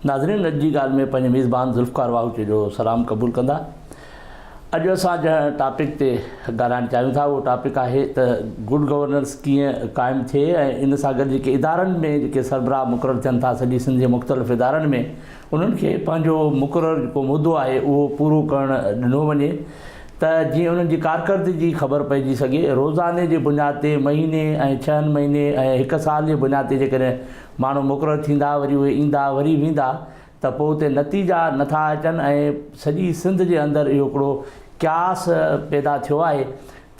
ناظرين اڄ جي ڳالهه ۾ پنهنجي ميزبان ذوالفقار واهوچي جو سلام قبول ڪندا. اڄ اسان جنهن ٽاپڪ تي ڳالهائڻ چاهيون ٿا اهو ٽاپڪ آهي ته گڊ گورننس ڪيئن قائم ٿئي ۽ ان سان گڏ جيڪي ادارن ۾ جيڪي سربراهه مقرر ٿين ٿا سڄي سنڌ جي مختلف ادارن ۾ انهن کي پنهنجو مقرر جيڪو مدو آهي اهو پورو ڪرڻ ڏنو وڃي ته جيئن انهن جي ڪارڪردگي جي خبر پئجي سگهي. روزاني جي بنياد تي مهيني ۽ ڇهن مهيني ۽ هڪ سال جي بنياد تي جيڪڏهن ماڻهو مقرر ٿيندا وري اهي ايندا وري ويندا ته پوء اتي نتيجا نٿا اچن ۽ سڄي سنڌ جي اندر اهو هڪڙو قياس پيدا ٿيو آهي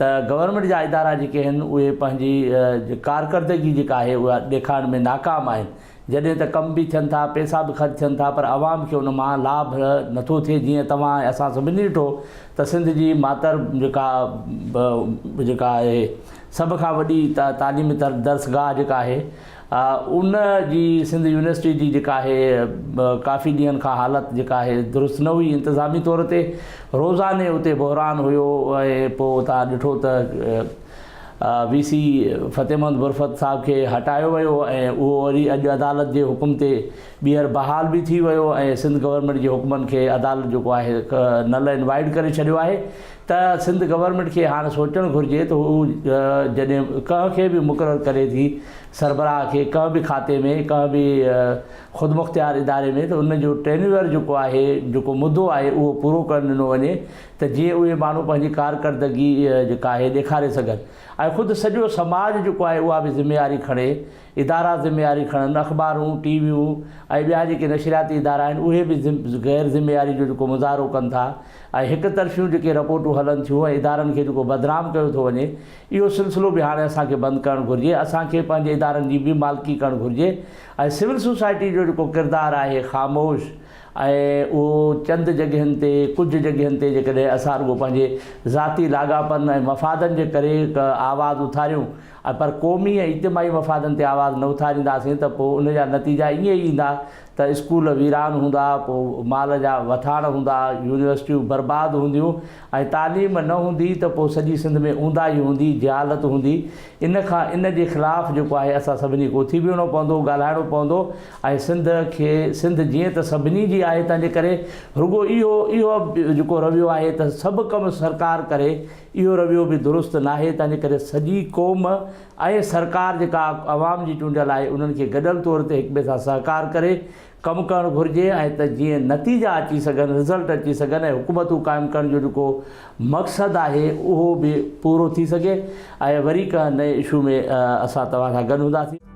ته گورنمينٽ جا ادارا جيڪي آهن اهي پنهنجي ڪارڪردگي جيڪا آهي اها ڏيکارڻ ۾ ناڪام آهن جڏهن ته ڪم به ٿين ٿا پئسا به خرچ ٿين ٿا پر عوام کي ان مان لاڀ نٿو ٿئي جيئن توهان ۽ اسان سڀني ڏٺو ته سنڌ جي ماتر جيڪا جيڪا آهي سڀ کان وڏي تعليمي درسگاهه جيڪا آهي ان جي سنڌ يونيورسٽي جي جيڪا آهي ڪافي ڏينهن کان حالت جيڪا آهي درست نه هئي انتظامي طور تي روزاني اتي بحران هيو ۽ پوء اتان ڏٺو ته وي سي فتح محمد برفت صاحب کي هٽايو ويو ۽ اهو وري اڄ عدالت جي حڪم تي ٻيهر بحال به ٿي ويو ۽ سنڌ گورنمينٽ جي حڪمن کي عدالت جيڪو آهي نل اينڊ وائيڊ ڪري ڇڏيو آهي ته سنڌ گورنمينٽ کي هاڻ سوچڻ گهرجي ته هو جڏهن ڪنهن کي به مقرر ڪري ٿي سربراهه کي ڪنهن به کاتي ۾ ڪنهن به خودمختيار اداري ۾ ته ان جو ٽينيور جيڪو آهي جيڪو مدو آهي اهو پورو ڪرڻ ڏنو وڃي ته جيئن اهي ماڻهو پنهنجي ڪارڪردگي جيڪا آهي ڏيکاري سگهن ۽ خود سڄو سماج جيڪو آهي اها به ذميواري کڻي ادارا ذميواري کڻن، اخبارون، ٽي ويون ۽ ٻيا جيڪي نشرياتي ادارا آهن اهي به غير ذميواري جو جيڪو مظاهرو ڪن ٿا ۽ هڪ طرفيون جيڪي رپورٽون هلن ٿيون ۽ ادارن کي جيڪو بدنام ڪيو ٿو وڃي اهو سلسلو به هاڻي اسان کي بند ڪرڻ گهرجي اسان کي پنهنجي ادارن جي به مالڪي ڪرڻ گهرجي ۽ سول سوسائٽي جو جيڪو ڪردار آهي خاموش ۽ اهو چند جڳهين تي ڪجهه جڳهين تي جيڪڏهن اسان رڳو پنهنجي ذاتي لاڳاپن ۽ مفادن جي ڪري آواز اٿاريون ۽ پر قومي ۽ اجتماعي مفادن تي آواز نه اٿارينداسين ته پوء ان جا نتيجا ائين ئي ايندا ته اسڪول ويران هوندا، پوء مال جا وٿاڻ هوندا، يونيورسٽيون برباد هونديون ۽ تعليم نه هوندي ته پوء سڄي سنڌ ۾ اونداهي هوندي، جهالت هوندي. ان کان ان جي خلاف جيڪو آهي اسان سڀني کي اٿي بيهڻو پوندو، ڳالهائڻو پوندو ۽ سنڌ کي سنڌ جيئن ته سڀني جي آهي تنهنجي ڪري رڳو اهو اهو جيڪو رويو آهي ته سڀ ڪم سرڪار ڪري اهو رويو به درست ناهي تنهنجي ڪري سڄي قوم ۽ سرڪار جيڪا عوام جي چونڊيل آهي انهن کي گڏيل طور تي هڪٻئي سان سهڪار ڪري ڪم ڪرڻ گهرجي ۽ ته جيئن نتيجا اچي سگهن رزلٽ اچي سگهن ۽ حڪومتون قائم ڪرڻ جو جيڪو مقصد آهي اهو به پورو ٿي سگهي ۽ وري ڪنهن نئين اشو ۾ اسان توهان سان گڏ هونداسين.